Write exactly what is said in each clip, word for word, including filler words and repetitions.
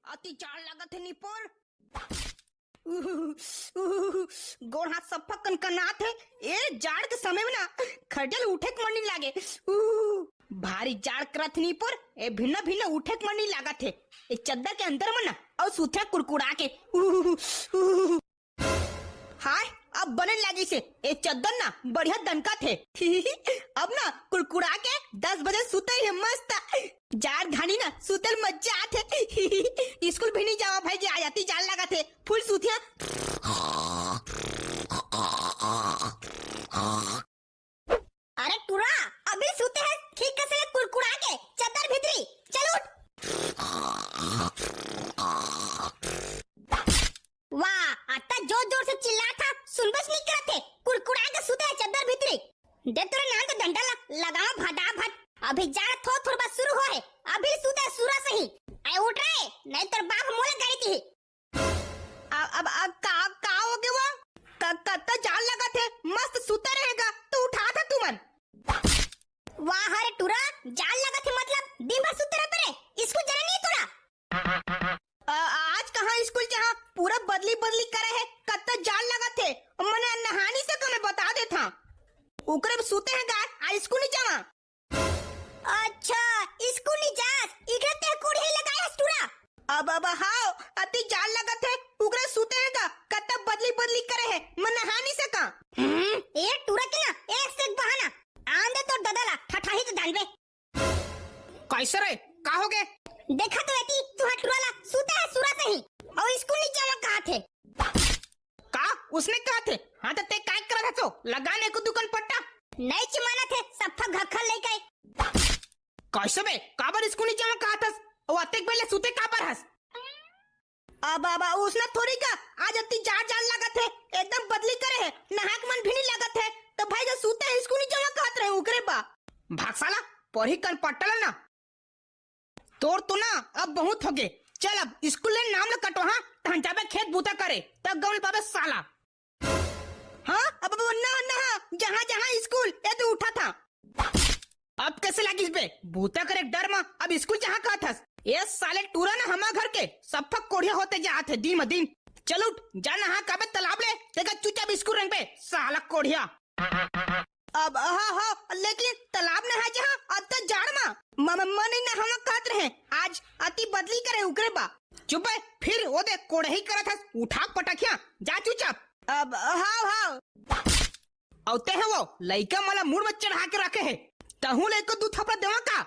अति जाड़ लागत हे निपोर। उहु, उहु, गोड़ हाथ सफा कनकनात हे। ए जाड़ के समय में ना खटिया ले उठे के मन नहीं लागे। उहु, भारी जाड़ करत हे निपोर। ए भिन्ना भिन्ना उठे के मन नहीं लागत हे। ए चद्दर के अंदर में ना अउ सुथ्या कुड़कुड़ा के। उहु, उहु। हाय, अब बने लागिस हे। ए चद्दर ना बढ़िया दनकत हे। अब ना कुड़कुड़ा के दस बजे सुते हे मस्त। जाड़ घानी ना सुतल मजा आथे। स्कूल भी नहीं जावा भाई जी, आज अति जाड़ लागत हे। फुल सुतिया। अरे टुरा, अभी सुते हे, ठीक कसे ले कुड़कुड़ा के चद्दर भीतरी। चल उठ। वाह, अत्ता जोर जोर से चिल्लात हा, सुनबस नहीं करत हे। कुड़कुड़ा के सुते हे चद्दर भीतरी। दे तोरे नान तो डंडा ला, लगावा भटाभट। अभी जाड़ थोर थोर बस शुरू होहे, अभी सुते हे सुरा सही। ए उठ रे, नहीं तोर बाप मोला गाड़ी दिही। अब अब का का होगे वो? कत्ता जाड़ लागत हे, मस्त सुते रहेगा तो उठात हा तुमन। वाह रे टुरा, जाड़ लागत हे मतलब दिन भर सुते रहत रे, स्कूल जाना नहीं हे तोला? आज कहाँ स्कूल जाहूँ, पूरा बदली बदली करे हे, कत्ता जाड़ लागत हे। मने नहानी से कमे बता देत हा। ओकरे सुते हे गा, आज स्कूल नहीं जावा। अच्छा, स्कूल नहीं जास, इकरे ते कोढ़िया लगाए हस टुरा। अब अब हाव, अति जाड़ लागत हे, ओकरे सुते हे गा, कत्ता बदली बदली करे हे, मैं नहानी से का। हम्म, ए टुरा के ना एक से एक बहाना। आन दे तोर ददा ला, ठठाही तो जानबे। कैसे रे, का होगे? देखा तो एती, तुहा टुरा ला सुते हे सुरा सही, अउ स्कूल नहीं जावा कहत हे। का उसने कहत हे? हाँ तो ते काय करत हस ओ? लगा ने को दुकान पट्टा। नहीं चिमानत हे, सफा घखल लेके। कैसे बे, काबर स्कूल नहीं जावा कहत हस? ओ अतेक बेले सुते काबर हस? अब अब उसने थोड़ी का, आज अति जाड़ जाड़ लागत हे, एकदम बदली करे हे, नहाए के मन भी नहीं लागत हे, तो भाई जो सुते हे स्कूल नहीं जावा कहत रहे ओकरे बा। भाग साला, पढ़ी कन पट्टा ला ना। तोर तो ना अब बहुत होगे। चल अब स्कूल ले नाम ल कटवा, तहन जाबे खेत बूता करे, तब गौन पाबे साला। हाँ, अब, अब ना, ना, जहाँ, जहाँ स्कूल, ए तो उठा था। अब कैसे लागिस बे? बूता करे डर मा, अब स्कूल जहाँ कहत हस। ए साले टूरा ना हमा घर के, सफा कोढ़िया होते जात हे दिन म दिन। चल उठ, जा नहा काबे तालाब ले, तेका चुपचाप स्कूल रेंगबे, साला कोढ़िया। अब, हाँ, हाँ, लेकिन तालाब नहाए जहाँ, अब तो जाड़ मा, म-, म-, मन ही ना हम कहत रहे, आज अति बदली करे उकरे बा। चुप बे, फिर ओ दे कोड़ही करत हस, उठा पटकिया, जा चुपचाप। अब, हाँ, हाँ। अउ ते हे वो, लइका मला मुड़ में चढ़ा के रखे हे, तहूँ लइको दू थपड़ा देवा का?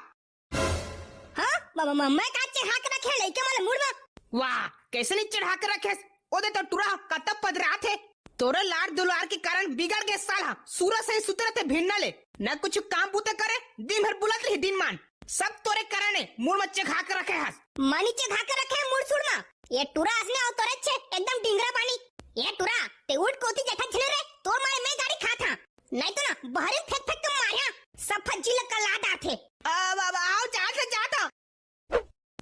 हाँ, म-, म-, म-, मैं का चढ़ा के रखे लइका मन मुड़ में? वाह, कैसे नहीं चढ़ा के रखे? ओ दे तो टुरा कतब पदरात हे। तोरे लाड़ दुलार के कारण बिगड़ गे साला, सूरज से सुते रहते भिन्ना ले। न कुछ काम बूते करे, दिन भर बुलत रही दिन मान। सब तोरे कारण हे, मुड़ में चढ़ा के रखे हस। मनी चढ़ा के रखे हे मुड़ सुड़ में। ए टुरा असने अउ तोरे छे एकदम डिंगरा बानी। ए टुरा, ते उठ कोती जठा झिले रे, तोर मारे मैं गाड़ी खा था। नहीं तो ना, बहरी फेंक फेंक के मारिया, सब फज्जी लग कर ला डारथे। अब, अब, आओ, जात हे, जात हे।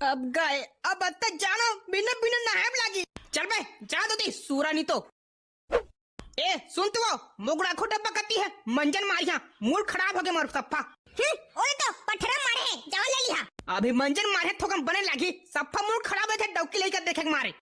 अब गए, अब अत्ता जानो, बिना, बिना नहाए लागी। चल बे, जा दो दी, सूरा नहीं तो। ए, सुन तो वो, मोगरा खो डब्बा कती हे, मंजन मारिया, मूड खराब हो गया मोर सप्पा। हम्म, ओए तो पठरा मारे हे, जावा ले लिहा। अभी मंजन मारे थोकन बने लागी, सप्पा मूड खराब हे थे, डौकी लेकर देखे के मारे।